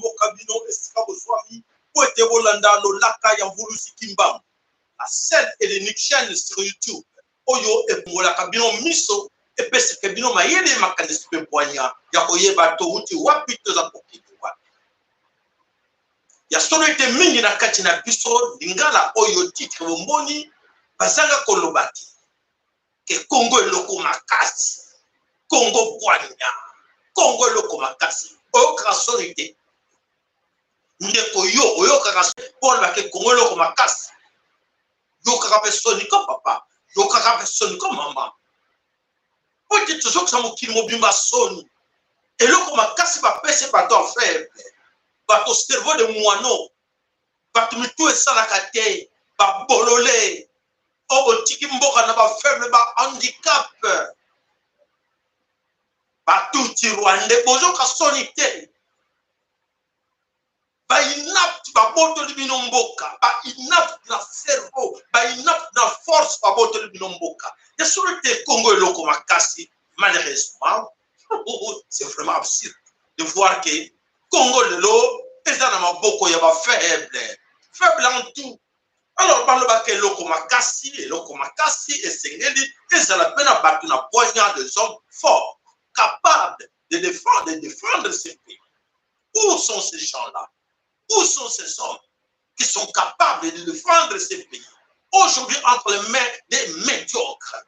mboka bino esika bozwami mpo ete bolanda lolaka ya Mvuluzi Kimbangu, la seule et l'unique chaîne sur YouTube oyo efungolaka bino miso, epesaka bino mayele, makanisi mpe bwanya ya koyeba towuti wapi, toza kokende wapi. Ya solo ete mingi na kati na biso lingala oyo titre bomoni bazanga koloba te ke Congo eloko makasi, Congo bwanya, Congo eloko makasi. Oyokaka soni te ndeko, yo oyokaka mpo olobaka ke Congo eloko makasi? Yokaka mpe soni ko papa, yokaka mpe soni ko mama, po ete tozokisa mokili mobimba soni. Eloko makasi bapesi bato ya faible, bato cerveau de moineau, bato mitu esalaka te, babolole oyo botiki mboka na ba faible, ba handicap, batutsi rwandais, bozoka soni te? Ba inapte babotoli bino mboka, ba inapte na cerveau, ba inapte na force, babotoli bino mboka. Ya solo te Congo eloko makasi. Malheureusement, c'est vraiment absurde de voir que Congo lelo eza na maboko ya ba faible, faible en tout. Alors balobaka eloko makasi, eloko makasi esengeli ezala mpe na bato na bwanya, des hommes forts capables de défendre ce pays. Où sont ces gens-là? Où sont ces hommes qui sont capables de défendre ce pays, aujourd'hui entre les mains des médiocres?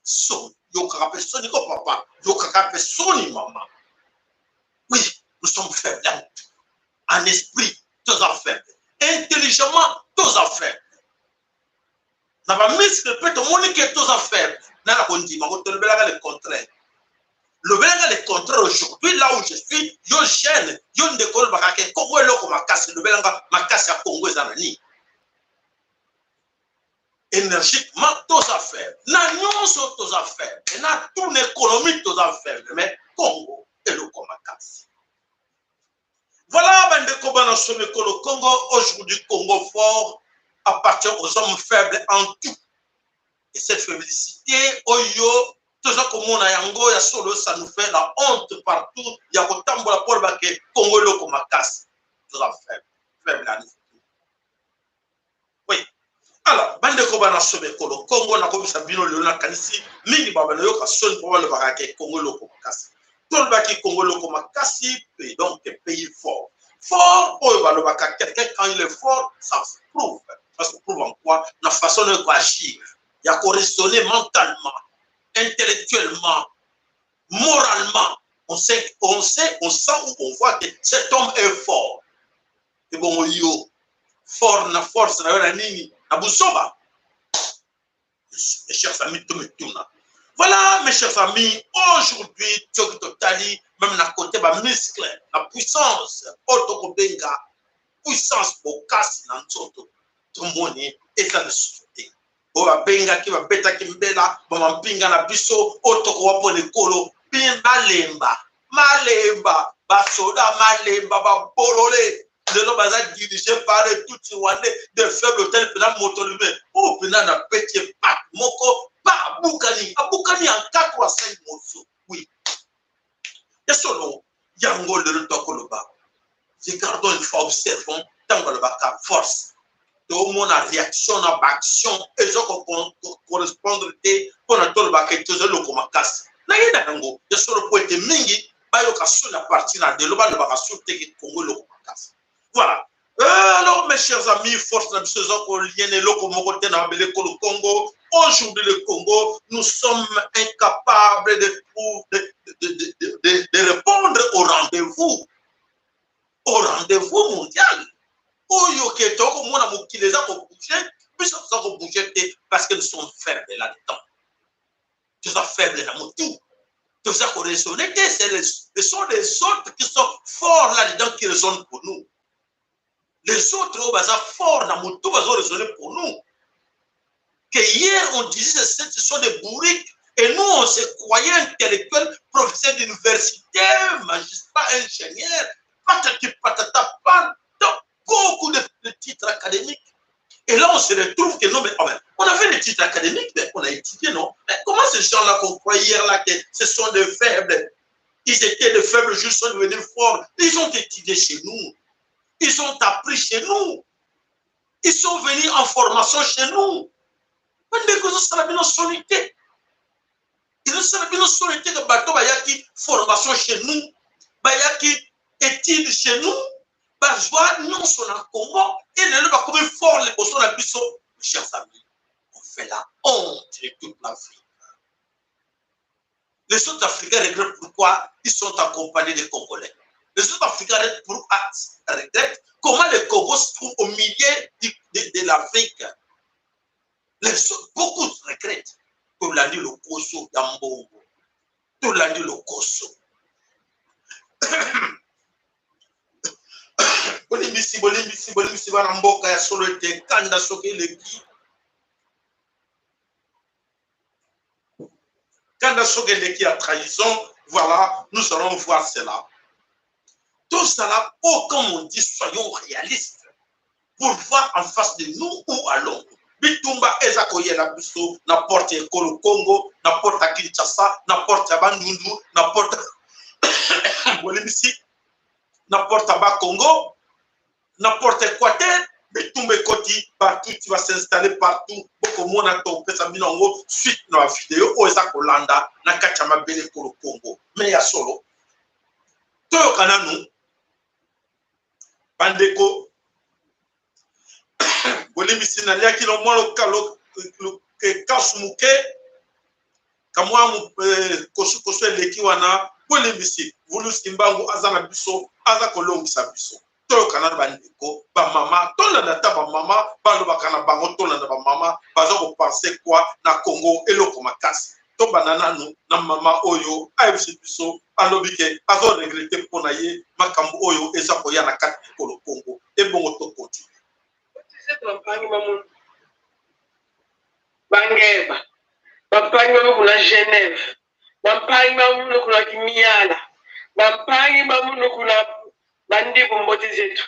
Soni, yokaka mpe soni ko papa, yokaka mpe soni mama. Oui, nous sommes faibles en esprit, toza faible intelligemment, toza faible na bamuscle mpe tomoni ke toza faible. Na na kondima ko tolobelaka le contraire, lobelaka le contraire. Aujourd'hui, là où je suis, yo jeune, yo ndeko olobaka ke Kongo eloko makasi, lobelanga makasi ya Kongo eza na nini? Énergiquement toza faible, na nyonso toza faible, na tout économie toza faible, mais Congo eloko makasi. Voilà, bandeko bana somekolo Congo, aujourd'hui Congo fort appartient aux hommes faibles en tout. Et cette faiblesse oyo toza komona yango, ya solo, ça nous fait la honte partout ya kotambola mpo bake Congo eloko makasi. Toza faible, faible en tout. Oui. Alors, bandeko bana somekolo Congo, nakobisa bino lelo, nakanisi mingi babanayoka soni mpo balobaka ke Congo eloko makasi. Tolobaki Congo eloko makasi mpe donc pays fort. Fort oyo balobaka, quelqu'un quand il est fort, ça se prouve. Ça se prouve en quoi? Na façon oyo koagir, ya koraisonner mentalement, intellectuellement, moralement. On sait, on sait, on sent ou on voit que cet homme est fort. Ebongo yo, fort na force na yo na nini? Na buzoba? Mes chers amis, tomituna. Voilà, mes chers amis, aujourd'hui soki totali même na côté bamuscle, na puissance oyo tokobenga puissance, bokasi na nzoto, tomoni eza lisusu te. Oyo babengaki, babetaki mbela bamampinga na biso oyo tokowa mpona ekolo, balemba malemba, basoda malemba, babolole lelo baza dirigé par tutsi rwandais de faible. Otali mpena moto lume oyo mpena na peti pa moko pa abukani, abukani en 4 à 5 morceaux. Oui, ya solo yango lelo tokoloba. Regardons une fois, observons, ntango balobaka force, tomona réaction na baaction eza kocorrespondre te mpona tolobaka ete toza eloko makasi. Nayeba yango ya solo po ete mingi bayoka soni. Na partir na lelo balobaka sur te ke Kongo eloko makasi. Voilà. Alors, mes chers amis, force na biso eza kolia na eloko moko te na mabele ekolo Congo. Aujourd'hui, le Congo, nous sommes incapables de répondre au rendez-vous mondial oyo ke tokomona mokili eza kobouge, biso toza kobouge te parce que nous sommes faibles là-dedans. Toza faible na motu, toza koraisonner te. Ce sont les autres qui sont forts là-dedans qui raisonnent pour nous. Les autres oyo baza fort na motu bazo raisonner pour nous. Que hier on disait ce sont des bourriques et nous on se croyait intellectuels, professeurs d'université, magistrats, ingénieurs, patati patata, donc beaucoup de titres académiques. Et là, on se retrouve que non, mais oh, on avait des titres académiques, mais on a étudié, non? Mais comment ces gens-là qu'on croyait hier là que ce sont des faibles? Ils étaient de faibles, ils sont devenus forts. Ils ont étudié chez nous. Ils ont appris chez nous. Ils sont venus en formation chez nous. Bandeko, ezosala bino soni te. Ezosala bino soni te ke bato bayaki formation chez nous, bayaki étude chez nous, bazwa nyonso na Congo et lelo bakomi fort liboso na biso. Chers amis, on fait la honte de toute l'Afrique. Les autres Africains regrettent pourquoi ils sont accompagnés des Congolais. Les autres Africains regrettent comment le Congo se trouve au milieu de l'Afrique. Beaucoup regrettent. Tolandi lokoso ya mbongo. Tolandi lokoso. Bolimbisi, bolimbisi, bolimbisi bana mboka ya solo ete kanda soki eleki. Kanda soki eleki ya trahison, voilà, nous allons voir cela. Tout cela, oh, comme on dit, soyons réalistes pour voir en face de nous où allons. Bitumba eza koyela biso na porte ya ekolo Congo, na porte ya Kinshasa, na porte ya Bandundu, na porte bolimbisi, na porte ya Bakongo, na porte Équateur. Bitumba ekoti partout, tu vas s'installer partout. Bokomona topesa bino yango suite na video oyo eza kolanda na kati ya mabele ekolo Congo. Mais ya solo, toyoka nanu bandeko. Bolimbisi, naliaki no mwa kasu moke kamwa kosukosu eleki wana. Bolimbisi, Vulusi Mbangu aza na biso, aza kolongisa biso. Toyoka nanu bandeko bamama, tolanda ata bamama balobaka na bango, tolanda bamama baza kopense kwa na Congo eloko makasi. Tobanda nanu na mama oyo ayebisi biso, alobi ke azo regretter mpo na ye makambo oyo eza koya na kati ekolo Congo. Ebongo tocontinue. Bangeba bampangi bamu kuna Genève, bampangi bamu kuna Kimiala, bampangi bamu kuna bandibu mboti zetu.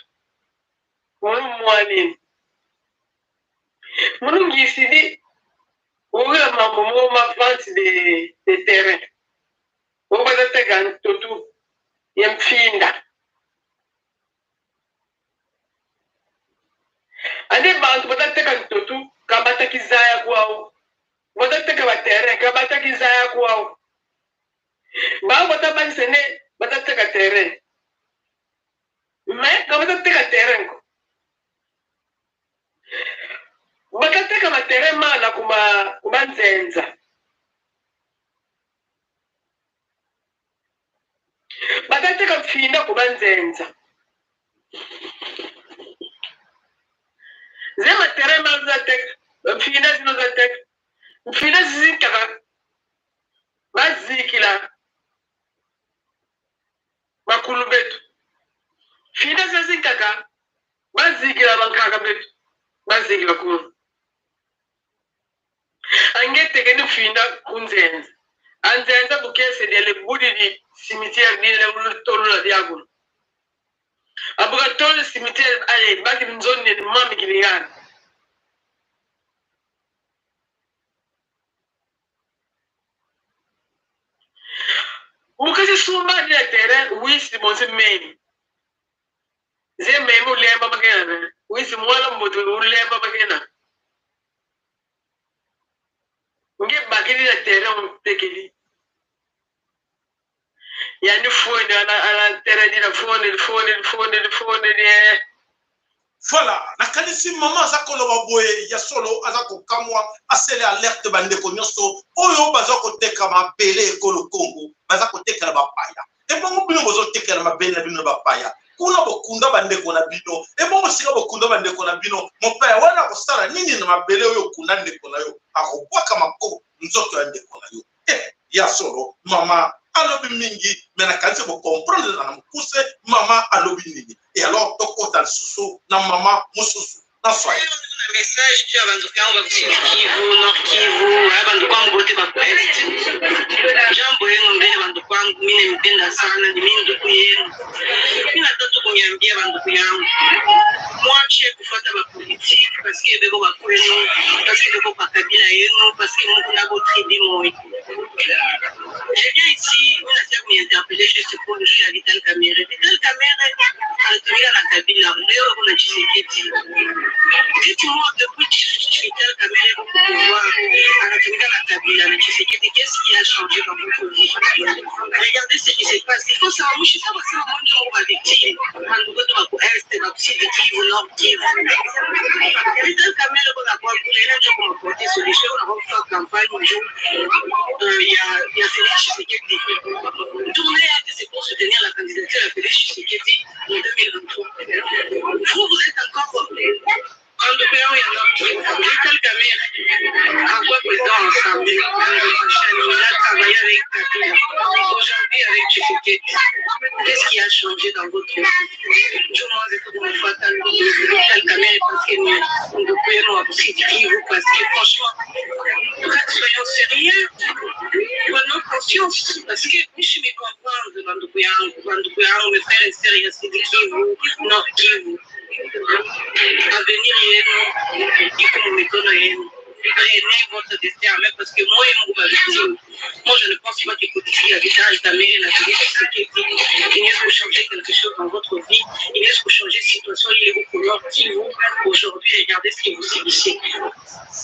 Munu mwanini munu ngisidi wokela mambo mo ma vente de terrain wobatateka ntotu ya mfinda ande bantu batateka ntotu kabataki zaya kwao, batateka ba terrain kabataki zaya kwao, bango batabangisa ne batateka terrain mais kabatateka terrain ko batateka ba terrain mana kuma kuma nzenza batateka mfinda kuma nzenza zema terrain mana zateka mfinda zino zateka mfinda zizintaka bazikila bakulu betu mfinda zizintaka bazikila bankaka betu bazikila kuna angeteke ni mfinda kunzenza anzenza bukese dia lebudi di cimetière di le tolula diakuno abuka tolu cimetière ale baki nzoni ni mami kilingana bukese sumba ni terrain wisi bonse meni ze memi ulemba bakena wisi mwala mbutu ulemba bakena nge bakili na terrain utekeli yani fone ala ala terrain dina fone fone fone fone de. Voilà, nakanisi mama aza koloba boye ya solo, aza kokamwa, asele alerte bandeko nyonso oyo baza koteka mabele ekolo Congo, baza kotekela bapaya. Ebongo bino bozotekela mabele na bino na bapaya, kuna bokunda bandeko na bino. Ebongo sika bokunda bandeko na bino, mopaya wana akosala nini na mabele oyo okunda ndeko na yo? Akobwaka mako nzoto ya ndeko na yo. Ya solo, mama alobi mingi, me nakanisi bocomprendre na mokuse mama alobi nini. Et alors tokota lisusu na mama mosusu na swahili. Message juu ya banduku yangu ba Sud Kivu, Nord Kivu, haya banduku wangu bote ba Est. Jambo yenu mbele banduku wangu, mimi nimependa sana, ni mimi ndugu yenu. Mimi nataka tu kuniambia banduku yangu, mwache kufuata ba politique parce que beko ba kwenu, parce que beko ba kabila yenu, parce que muko na bo tribu moya. Je viens ici, on a interpellé juste pour le jeu ya Vital Kamerhe. Vital Kamerhe anatumika na Kabila, leo kuna Tshisekedi. Dites-moi, depuis Vital Kamerhe au pouvoir, anatumika na Kabila na Tshisekedi, qu'est-ce qui a changé dans votre vie? Regardez ce qui se passe. Il faut savoir, mshisa basema mwanzo wa victime. Bandugu wetu wa Est, na Sud Kivu, Nord Kivu. Vital Kamerhe kuna kwa kule ina ndio kuma solution na kwa campagne juu ya Félix Tshisekedi. Tournée yake, c'est pour soutenir la candidature de Félix Tshisekedi en 2023. Vous, vous êtes encore en dehors ya Nord Kivu. Vital Kamerhe, encore président ensemble, il a travaillé avec Kabila. Aujourd'hui avec Tshisekedi. Qu'est-ce qui a changé dans votre vie? Je moi, Vital Kamerhe parce que nous pouvons Sud Kivu, parce que franchement, soyons sérieux, prenons conscience, parce que je me comprendre, bandugu yangu, bandugu yangu, mes frères et sœurs ya Sud Kivu, Nord Kivu. Avenir yenu iko mu mikono yenu. Prenez votre destin en main parce que moi et mon victime, moi je ne pense pas que politique ya Vital Kamerhe na Félix Tshisekedi inaweza changer quelque chose dans votre vie, inaweza changer situation ile huko Nord Kivu. Aujourd'hui, regardez ce que vous subissez.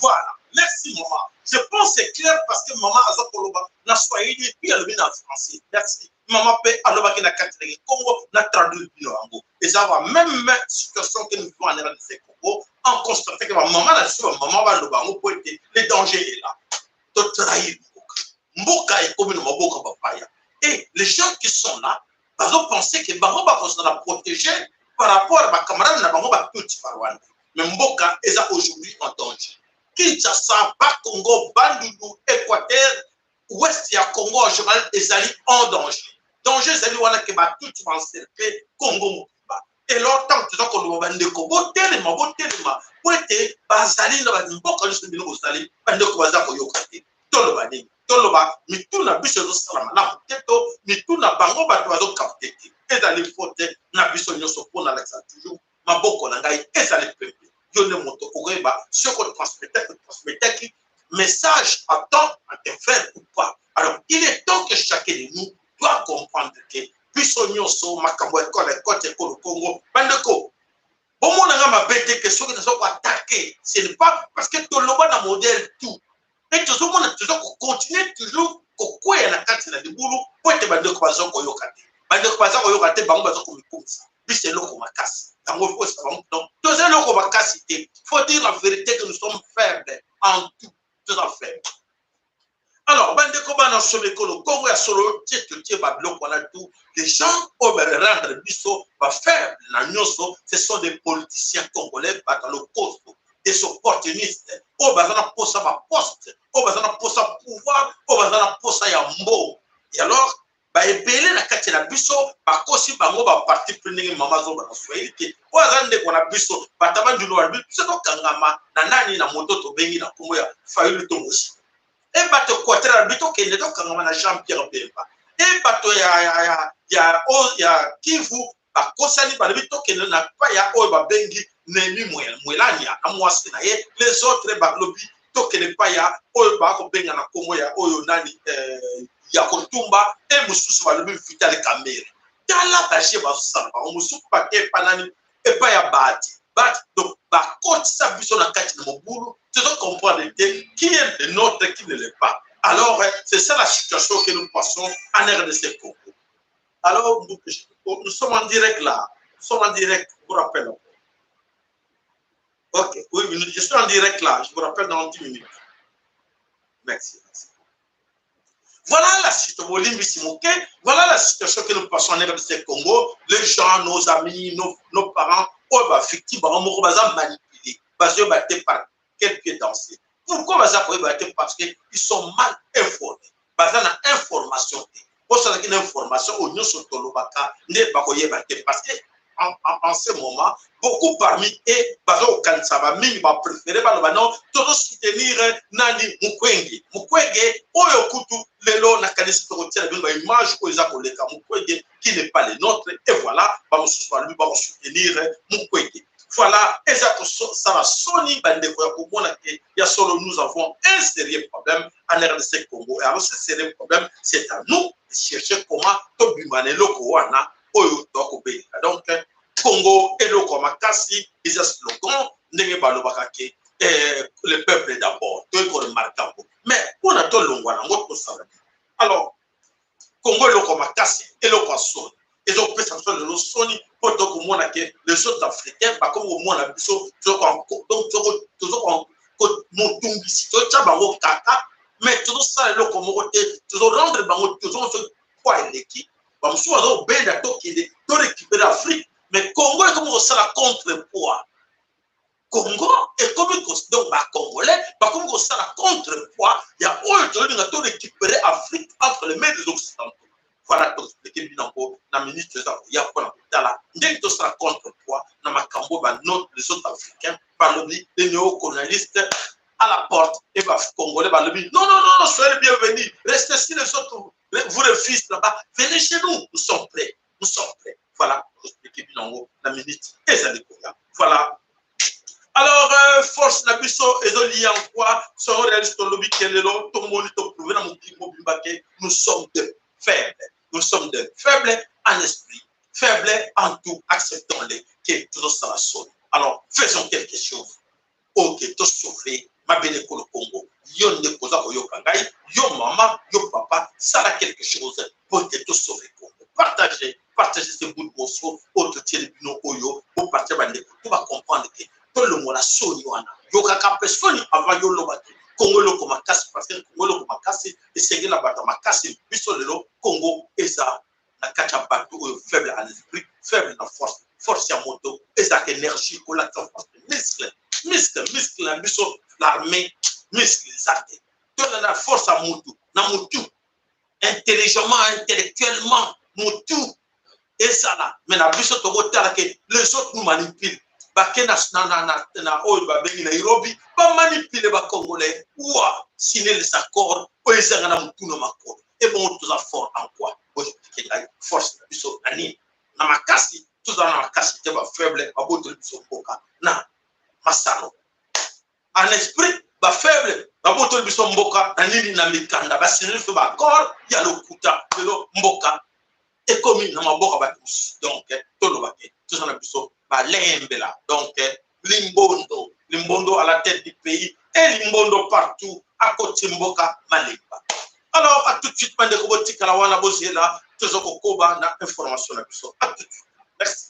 Voilà. Merci, maman. Je pense que c'est clair parce que maman aza koloba na swahili puis alobi na français. Merci. Maman pe alobaki na kati na Congo na traduire bino yango. Eza ba même situation que nous vivons en RDC Congo en constatant que ba maman na biso, ba maman baloba yango po ete le danger est là. Totrahir mboka. Mboka ekomi na maboko bapaya. Et les gens qui sont là bazopenser que bango bakozala protéger par rapport à bacamarade na bango batuti ba Rwanda. Mais mboka eza aujourd'hui en danger. Kinshasa, Bakongo, Bandundu, Équateur, Ouest ya Congo en général ezali en danger. Danger ezali wana ke batuti baencercle Congo mobimba. Elo ntango toza koloba, bandeko, botelema, botelema po ete bazali na bamboka nyonso bino bozali, bandeko baza koyoka te. Toloba nini? Toloba mitu na biso ezosala malamu te to mitu na bango bato bazocapter te? Ezali faute na biso nyonso. Mpo nalakisa toujours, maboko na ngai ezali pembe. Yo nde moto okoyeba soki otransmetaki message à temps à te faire ou pas. Alors il est temps que chacun de nous doit comprendre que biso nyonso makambo ya ekole ekote ekolo Congo. Bandeko, bomonanga mabe te ke soki toza koattaquer, ce n'est pas parce que toloba na modèle tout e tozomona toza kocontinuer toujours kokweya na kati na libulu, po ete bandeko baza koyoka te. Bandeko baza koyoka te, bango baza komikumisa biso eloko makasi yango fosa bango. Donc toza eloko makasi te. Faut dire la vérité que nous sommes faibles en tout, toza faible. Alors bandeko bana solo ekolo Kongo ya solo, tie totie babiloko wana tout, les gens oyo barendre biso bafaible na nyonso, ce sont des politiciens congolais, bato ya lokoso, des opportunistes oyo baza na posa baposte, oyo baza na posa pouvoir, oyo baza na posa ya mbongo. Et alors baebele na kati na biso bakosi bango baparti pris, ndenge mama azoba na swahili te oyo aza ndeko na biso. Bato bandulu balobi biso tokangama na nani? Na moto tobengi na nkombo ya Fayulu to Mozito. E bato Équateur balobi tokende tokangama na Jean Pierre Bemba. E bato ya Kivu bakosani, balobi tokende na pa ya oyo babengi Nemi Mwelania na mwasi na ye. Les autres balobi tokende pa ya oyo bakobenga na nkombo ya oyo nani, ya kotumba. E mosusu balobi Vital Kamerhe. Tala baje bazosala bango, mosusu bake epa nani? Epai ya Bati Bati. Donc bakotisa biso na kati na mobulu, tozo comprendre te qui est le nôtre, qui ne l'est pas. Alors c'est ça la situation que nous passons en RDC Congo. Alors nous sommes en direct là, nous sommes en direct, je vous rappelle. Ok, oui, je suis en direct là, je vous rappelle dans 10 minutes. Merci, merci. Voilà la situation. Voilà la situation que nous passons en RDC Congo. Les gens, nos amis, nos parents, oh, bah, effectivement, on manipulé. Parce que par quel pied danser? Pourquoi? Parce qu'ils sont mal informés. Baza na information te. Osalaki na information oyo nyonso tolobaka nde bakoyeba te, parce que en ce moment beaucoup parmi eux baza kokanisa, bamingi bapréféré baloba non, tozosoutenir nani? Mukwege. Mukwege oyo kutu lelo nakanisi tokotiela bino baimage oyo eza koleka, Mukwege qui n'est pas le nôtre. Et voilà, bamosusu balobi bakosoutenir Mukwege. Voilà, eza kosala soni, bandeko, ya komona ke ya solo, nous avons un sérieux problème en RDC Congo. Et alors, ce sérieux problème, c'est à nous de chercher comment tobima na eloko wana oyo tokobelela. Donc Congo eloko ya makasi eza slogan ndenge balobaka ke le peuple d'abord. Toyei koremarquer yango, mais mpona tolongwa nango, tosala. Alors Congo eloko ya makasi, eloko ya soni, ezopesa biso lelo soni mpo tokomona ke les autres Africains bakomi komona biso motungisi. Totya bango kaka, mais tozosala eloko moko te, tozorendre bango tozo poids eleki. Bamosusu bazobenda tokende torécupérer Afrique, mais Congo ekomi kosala contrepoids. Congo ekomi, donc Bacongolais bakomi kosala contrepoids ya oyo tozolinga torécupérer Afrique entre les mains des Occidentaux. Voilà, toexpliquer bino yango na minute eza koya mpona kotala ndenge tosala contrepoids na makambo bano les autres Africains balobi, les néocolonialistes à la porte, et Bacongolais balobi: non, non, non, non, soyez les bienvenus, restez. Si les autres vous refusent là-bas, venez chez nous, nous sommes prêts, nous sommes prêts. Voilà, toexpliquer bino yango na minute ezali koya. Voilà. Alors force na biso ezoli en quoi? Soyons réaliste, tolobi ke lelo tomoni, toprouver na mokili mobimba ke nous sommes de faibles, nous sommes de faibles en esprit, faibles en tout. Acceptons-les ke tozosala soni. Alors faisons quelque chose, ok, tosauver mabele ekolo Congo. Yo ndeko oza koyoka ngai, yo mama, yo papa, sala quelque chose po ete tosauver Congo. Partage, partage ce bout de morceau oyo totieli bino, oyo bopartage, bandeko, to bacomprendre ke tolongola soni wana. Yokaka mpe soni avant yoloba te Kongo eloko makasi, parce que Kongo eloko makasi esengeli na bato ya makasi. Biso lelo Kongo eza na kati ya bato oyo faible en esprit, faible na force. Force ya moto ezalaka énergie, kolakisa force, muscle, muscle, muscle na biso, l'armée, muscle eza te. Tolanda force ya motu na motu, intelligemment, intellectuellement, motu ezala. Mais na biso tokotala ke les autres nous manipulent. Bake na oyo babengi Nairobi, bamanipuler Bacongolais wa signer les accords oyo ezanga na motu na makolo. Ebongo toza fort en quoi? Boexpliquer ngai, force na biso na nini? Na makasi, tozala na makasi te. Bafaible babotoli biso mboka na masano. En esprit, bafaible babotoli biso mboka na nini? Na mikanda basigner biso baaccord ya lokuta. Lelo mboka ekomi na maboko ya bato mosusu. Donc toloba ke toza na biso balembela. Donc limbondo, limbondo à la tête du pays et limbondo partout, akoti mboka malemba. Alors à tout de suite, bandeko, botikala wana, bozela, toza kokoba na information na biso. À tout de suite, merci.